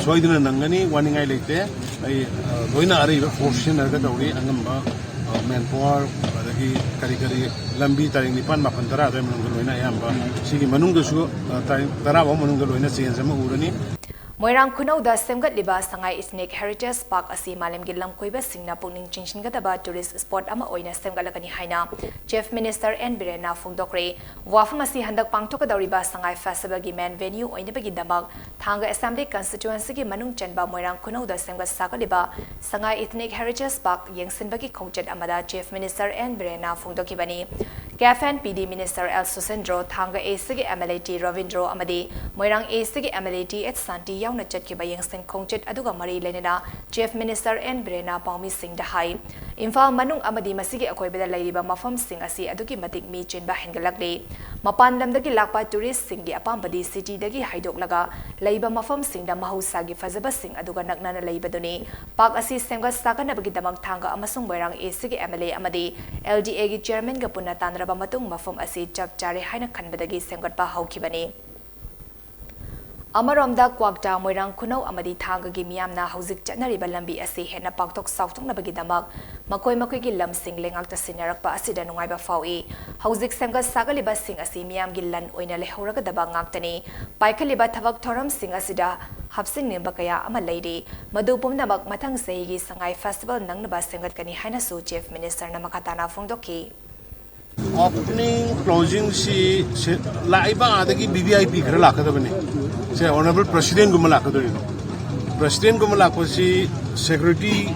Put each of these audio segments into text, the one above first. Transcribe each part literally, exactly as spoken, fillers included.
ꯁꯣꯏꯗꯅ ꯅꯪꯒꯅꯤ, ꯋꯥꯅꯤꯡꯉꯥꯏ ꯂꯩꯇꯦ꯫ ꯑꯩ, ꯑ, ꯂꯣꯏꯅ ꯑꯔꯩꯕ ꯐꯣꯔꯁ ꯁꯤꯖꯤꯟꯅꯔꯒ ꯇꯧꯔꯤ꯫ ꯑꯉꯝꯕ, ꯑ, ꯃꯦꯟ ꯄꯥꯋꯔ, ꯑꯗꯒꯤ ꯀꯔꯤ ꯀꯔꯤ ꯂꯝꯕꯤ ꯇꯥꯔꯤꯛ ꯅꯤꯄꯥꯟ, ꯃꯥꯄꯟ, ꯇꯔꯥ ꯑꯗꯨꯋꯥꯏ ꯃꯅꯨꯡꯗ ꯂꯣꯏꯅ ꯑꯌꯥꯝꯕ, ꯁꯤꯒꯤ ꯃꯅꯨꯡꯗꯁꯨ, ꯑ, ꯇꯥꯔꯤꯛ ꯇꯔꯥ ꯐꯥꯎ ꯃꯅꯨꯡꯗ ꯂꯣꯏꯅ ꯆꯦꯟꯖ ꯑꯃ ꯎꯔꯅꯤ꯫ ꯃꯣꯏꯔꯥꯡ ꯈꯨꯅꯧꯗ ꯁꯦꯝꯒꯠꯂꯤꯕ ꯁꯉꯥꯏ Ethnic Heritage Park ꯑꯁꯤ ꯃꯥꯂꯦꯝꯒꯤ ꯂꯝꯀꯣꯏꯕꯁꯤꯡꯅ ꯄꯨꯛꯅꯤꯡ ꯆꯤꯡꯁꯤꯟꯒꯗꯕ ꯇꯨꯔꯤꯁ ꯁ꯭ꯄꯣꯠ ꯑꯃ ꯑꯣꯏꯅ ꯁꯦꯝꯒꯠꯂꯒꯅꯤ ꯍꯥꯏꯅ ꯆꯤꯐ ꯃꯤꯅꯤꯁꯇꯔ ꯑꯦꯟ ꯕꯤꯔꯦꯟꯅ ꯐꯣꯡꯗꯣꯛꯈ꯭ꯔꯦ꯫ ꯋꯥꯐꯝ ꯑꯁꯤ ꯍꯟꯗꯛ ꯄꯥꯡꯊꯣꯛꯀꯗꯧꯔꯤꯕ ꯁꯉꯥꯏ ꯐꯦꯁꯇꯤꯚꯦꯜꯒꯤ ꯃꯦꯟ ꯚꯦꯅ꯭ꯌꯨ ꯑꯣꯏꯅꯕꯒꯤꯗꯃꯛ ꯊꯥꯡꯒ ꯑꯦꯁꯦꯝꯕ꯭ꯂꯤ ꯀꯟꯁꯇꯤꯇ꯭ꯋꯦꯟꯁꯤꯒꯤ ꯃꯅꯨꯡ ꯆꯟꯕ ꯃꯣꯏꯔꯥꯡ ꯈꯨꯅꯧꯗ ꯁꯦꯝꯒꯠ ꯁꯥꯒꯠꯂꯤꯕ ꯁꯉꯥꯏ Ethnic Heritage Park ꯌꯦꯡꯁꯤꯟꯕꯒꯤ ꯈꯣꯡꯆꯠ ꯑꯃꯗ ꯆꯤꯐ ꯃꯤꯅꯤꯁꯇꯔ ꯑꯦꯟ ꯕꯤꯔꯦꯟꯅ ꯐꯣꯡꯗꯣꯛꯈꯤꯕꯅꯤ꯫ CAF and P D minister L Susindro, Thanga ꯑꯦꯁꯤꯒꯤ M L A T Robindro ꯑꯃꯗꯤ ꯃꯣꯏꯔꯥꯡ ꯑꯦꯁꯤꯒꯤ M L A T H Shanti ꯌꯥꯎꯅ ꯆꯠꯈꯤꯕ ꯌꯦꯡꯁꯤꯟ ꯈꯣꯡꯆꯠ ꯑꯗꯨꯒ ꯃꯔꯤ ꯂꯩꯅꯅ ꯆꯤꯐ ꯃꯤꯅꯤꯁꯇꯔ ꯑꯦꯟ ꯕꯤꯔꯦꯟꯅ ꯄꯥꯎꯃꯤꯁꯤꯡꯗ ꯍꯥꯏ꯫ ꯏꯝꯐꯥꯜ ꯃꯅꯨꯡ ꯑꯃꯗꯤ ꯃꯁꯤꯒꯤ ꯑꯀꯣꯏꯕꯗ ꯂꯩꯔꯤꯕ ꯃꯐꯝꯁꯤꯡ ꯑꯁꯤ ꯑꯗꯨꯛꯀꯤ ꯃꯇꯤꯛ ꯃꯤ ꯆꯤꯟꯕ ꯍꯦꯟꯒꯠꯂꯛꯂꯤ꯫ ꯃꯄꯥꯟ ꯂꯝꯗꯒꯤ ꯂꯥꯛꯄ ꯇꯨꯔꯤꯁꯁꯤꯡꯒꯤ ꯑꯄꯥꯝꯕꯗꯤ ꯁꯤꯇꯤꯗꯒꯤ ꯍꯥꯏꯗꯣꯛꯂꯒ ꯂꯩꯕ ꯃꯐꯝꯁꯤꯡꯗ ꯃꯍꯧꯁꯥꯒꯤ ꯐꯖꯕꯁꯤꯡ ꯑꯗꯨꯒ ꯅꯛꯅꯅ ꯂꯩꯕꯗꯨꯅꯤ꯫ ꯄꯥꯔꯛ ꯑꯁꯤ ꯁꯦꯝꯒꯠ ꯁꯥꯒꯠꯅꯕꯒꯤꯗꯃꯛ ꯊꯥꯡꯒ ꯑꯃꯁꯨꯡ ꯃꯣꯏꯔꯥꯡ ꯑꯦꯁꯤꯒꯤ ꯑꯦꯝ ꯑꯦꯜ ꯑꯦ ꯑꯃꯗꯤ ꯑꯦꯜ ꯗꯤ ꯑꯦꯒꯤ ꯆꯤꯌꯔꯃꯦꯟꯒ ꯄꯨꯟꯅ ꯇꯥꯟꯅꯔꯕ ꯃꯇꯨꯡ ꯃꯐꯝ ꯑꯁꯤ ꯆꯞ ꯆꯥꯔꯦ ꯍꯥꯏꯅ ꯈꯟꯕꯗꯒꯤ ꯁꯦꯝꯒꯠꯄ ꯍꯧꯈꯤꯕꯅꯤ꯫ ꯑꯃꯔꯣꯝꯗ ꯀ꯭ꯋꯥꯛꯇꯥ, ꯃꯣꯏꯔꯥꯡ ꯈꯨꯅꯧ ꯑꯃꯗꯤ ꯊꯥꯡꯒꯒꯤ ꯃꯤꯌꯥꯝꯅ ꯍꯧꯖꯤꯛ ꯆꯠꯅꯔꯤꯕ ꯂꯝꯕꯤ ꯑꯁꯤ ꯍꯦꯟꯅ ꯄꯥꯛꯊꯣꯛ ꯆꯥꯎꯊꯣꯛꯅꯕꯒꯤꯗꯃꯛ ꯃꯈꯣꯏ ꯃꯈꯣꯏꯒꯤ ꯂꯝꯁꯤꯡ ꯂꯩꯉꯥꯛꯇ ꯁꯤꯟꯅꯔꯛꯄ ꯑꯁꯤꯗ ꯅꯨꯡꯉꯥꯏꯕ ꯐꯥꯎꯏ꯫ ꯍꯧꯖꯤꯛ ꯁꯦꯝꯒꯠ ꯁꯥꯒꯠꯂꯤꯕꯁꯤꯡ ꯑꯁꯤ ꯃꯤꯌꯥꯝꯒꯤ ꯂꯟ ꯑꯣꯏꯅ ꯂꯩꯍꯧꯔꯒꯗꯕ ꯉꯥꯛꯇꯅꯤ꯫ ꯄꯥꯏꯈꯠꯂꯤꯕ ꯊꯕꯛ ꯊꯧꯔꯝꯁꯤꯡ ꯑꯁꯤꯗ ꯍꯥꯞꯆꯤꯟꯅꯤꯡꯕ ꯀꯌꯥ ꯑꯃ ꯂꯩꯔꯤ꯫ ꯃꯗꯨ ꯄꯨꯝꯅꯃꯛ ꯃꯊꯪ ꯆꯍꯤꯒꯤ ꯁꯉꯥꯏ ꯐꯦꯁꯇꯤꯚꯦꯜ ꯅꯪꯅꯕ ꯁꯦꯝꯒꯠꯀꯅꯤ ꯍꯥꯏꯅꯁꯨ ꯆꯤꯐ ꯃꯤꯅꯤꯁꯇꯔꯅ ꯃꯈꯥ ꯇꯥꯅ ꯐꯣꯡꯗꯣꯛꯈꯤ꯫ ꯑꯣꯄꯅꯤꯡ ꯀ꯭ꯂꯣꯖꯤꯡꯁꯤ ꯁꯦ-, ꯂꯥꯛꯏꯕ ꯑꯥꯗꯒꯤ ꯚꯤ ꯚꯤ ꯑꯥꯏ ꯄꯤ ꯈꯔ ꯂꯥꯛꯀꯗꯕꯅꯤ꯫ ꯁꯦ, ꯑꯣꯅꯔꯦꯕꯜ ꯄ꯭ꯔꯁꯤꯗꯦꯟꯒꯨꯝꯕ ꯂꯥꯛꯀꯗꯣꯔꯤꯅꯣ? ꯄ꯭ꯔꯁꯤꯗꯦꯟꯒꯨꯝꯕ ꯂꯥꯛꯄꯁꯤ ꯁꯦꯀ꯭ꯌꯨꯔꯤꯇꯤ,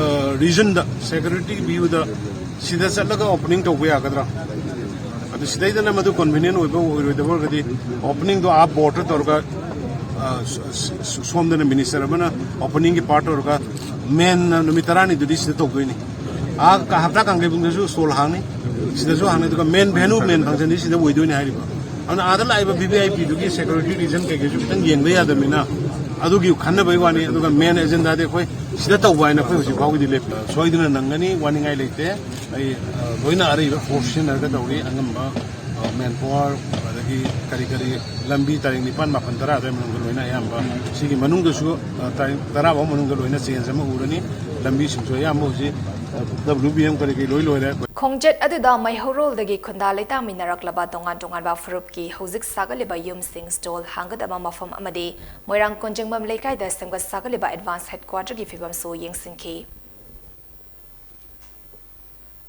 ꯑ, ꯔꯤꯖꯟꯗ, ꯁꯦꯀ꯭ꯌꯨꯔꯤꯇꯤ ꯚ꯭ꯌꯨꯗ ꯁꯤꯗ ꯆꯠꯂꯒ ꯑꯣꯄꯅꯤꯡ ꯇꯧꯕ ꯌꯥꯒꯗ꯭ꯔꯥ? ꯑꯗꯨ ꯁꯤꯗꯩꯗꯅ ꯃꯗꯨ ꯀꯟꯚꯤꯅꯤꯌꯦꯟ ꯑꯣꯏꯕ ꯑꯣꯏꯔꯣꯏꯗꯕ ꯑꯣꯏꯔꯒꯗꯤ ꯑꯣꯄꯅꯤꯡꯗꯣ ꯑꯥ ꯕꯣꯔꯗꯇ ꯇꯧꯔꯒ, ꯑ, ꯁ-, ꯁ-, ꯁ-, ꯁꯣꯝꯗꯅ ꯃꯤꯅꯤꯁꯇꯔ ꯑꯃꯅ ꯑꯣꯄꯅꯤꯡꯒꯤ ꯄꯥꯔꯠ ꯇꯧꯔꯒ ꯃꯦꯟꯅ ꯅꯨꯃꯤꯠ ꯇꯔꯥꯅꯤꯗꯨꯗꯤ ꯁꯤꯗ ꯇꯧꯗꯣꯏꯅꯤ꯫ ꯑꯥ ꯀ-, ꯍꯞꯇꯥ ꯀꯥꯡꯖꯩꯕꯨꯡꯗꯁꯨ ꯁ꯭ꯇꯣꯜ ꯍꯥꯡꯅꯤ, ꯁꯤꯗꯁꯨ ꯍꯥꯡꯅꯤ, ꯑꯗꯨꯒ ꯃꯦꯟ ꯚꯦꯅꯨ, ꯃꯦꯟ ꯐꯪꯁꯟꯗꯤ ꯁꯤꯗ ꯑꯣꯏꯗꯣꯏꯅꯤ ꯍꯥꯏꯔꯤꯕ꯫ ꯑꯗꯨꯅ ꯑꯥꯗ ꯂꯥꯛꯏꯕ ꯚꯤ ꯚꯤ ꯑꯥꯏ ꯄꯤꯗꯨꯒꯤ ꯁꯦꯀ꯭ꯌꯨꯔꯤꯇꯤ ꯔꯤꯖꯟ ꯀꯩꯀꯩꯁꯨ ꯈꯤꯇꯪ ꯌꯦꯡꯕ ꯌꯥꯗꯕꯅꯤꯅ ꯑꯗꯨꯒꯤ ꯈꯟꯅꯕꯒꯤ ꯋꯥꯅꯤ꯫ ꯑꯗꯨꯒ ꯃꯦꯟ ꯑꯦꯖꯦꯟꯗꯥꯗꯤ ꯑꯩꯈꯣꯏ ꯁꯤꯗ ꯇꯧꯕ ꯍꯥꯏꯅ ꯑꯩꯈꯣꯏ ꯍꯧꯖꯤꯛ ꯐꯥꯎꯒꯤꯗꯤ ꯂꯦꯞꯄꯤ꯫ ꯁꯣꯏꯗꯅ ꯅꯪꯒꯅꯤ, ꯋꯥꯅꯤꯡꯉꯥꯏ ꯂꯩꯇꯦ꯫ ꯑꯩ, ꯑ, ꯂꯣꯏꯅ ꯑꯔꯩꯕ ꯐꯣꯔꯁ ꯁꯤꯖꯤꯟꯅꯔꯒ ꯇꯧꯔꯤ꯫ ꯑꯉꯝꯕ, ꯑ, ꯃꯦꯟ ꯄꯥꯋꯔ, ꯑꯗꯒꯤ ꯀꯔꯤ ꯀꯔꯤ ꯂꯝꯕꯤ ꯇꯥꯔꯤꯛ ꯅꯤꯄꯥꯟ, ꯃꯥꯄꯟ, ꯇꯔꯥ ꯑꯗꯨꯋꯥꯏ ꯃꯅꯨꯡꯗ ꯂꯣꯏꯅ ꯑꯌꯥꯝꯕ, ꯁꯤꯒꯤ ꯃꯅꯨꯡꯗꯁꯨ, ꯑ, ꯇꯥꯔꯤꯛ ꯇꯔꯥ ꯐꯥꯎ ꯃꯅꯨꯡꯗ ꯂꯣꯏꯅ ꯆꯦꯟꯖ ꯑꯃ ꯎꯔꯅꯤ꯫ ꯂꯝꯕꯤꯁꯤꯡꯁꯨ ꯑꯌꯥꯝꯕ ꯍꯧꯖꯤꯛ, ꯑ, WBM ꯀꯔꯤ ꯀꯔꯤ ꯂꯣꯏ ꯂꯣꯏꯔꯦ꯫ ꯈꯣꯡꯆꯠ ꯑꯗꯨꯗ ꯃꯩꯍꯧꯔꯣꯜꯗꯒꯤ ꯈꯨꯟꯗꯥ ꯂꯩꯇꯥꯃꯤꯟꯅꯔꯛꯂꯕ ꯇꯣꯉꯥꯟ ꯇꯣꯉꯥꯟꯕ ꯐꯨꯔꯨꯞꯀꯤ ꯍꯧꯖꯤꯛ ꯁꯥꯒꯠꯂꯤꯕ ꯌꯨꯝꯁꯤꯡ, ꯁ꯭ꯇꯣꯜ ꯍꯥꯡꯒꯗꯕ ꯃꯐꯝ ꯑꯃꯗꯤ ꯃꯣꯏꯔꯥꯡ ꯀꯣꯟꯖꯦꯡꯕꯝ ꯂꯩꯀꯥꯏꯗ ꯁꯦꯝꯒꯠ ꯁꯥꯒꯠꯂꯤꯕ ꯑꯦꯗꯚꯥꯟꯁ ꯍꯦꯗꯀ꯭ꯋꯥꯇꯔꯒꯤ ꯐꯤꯕꯝꯁꯨ ꯌꯦꯡꯁꯤꯟꯈꯤ꯫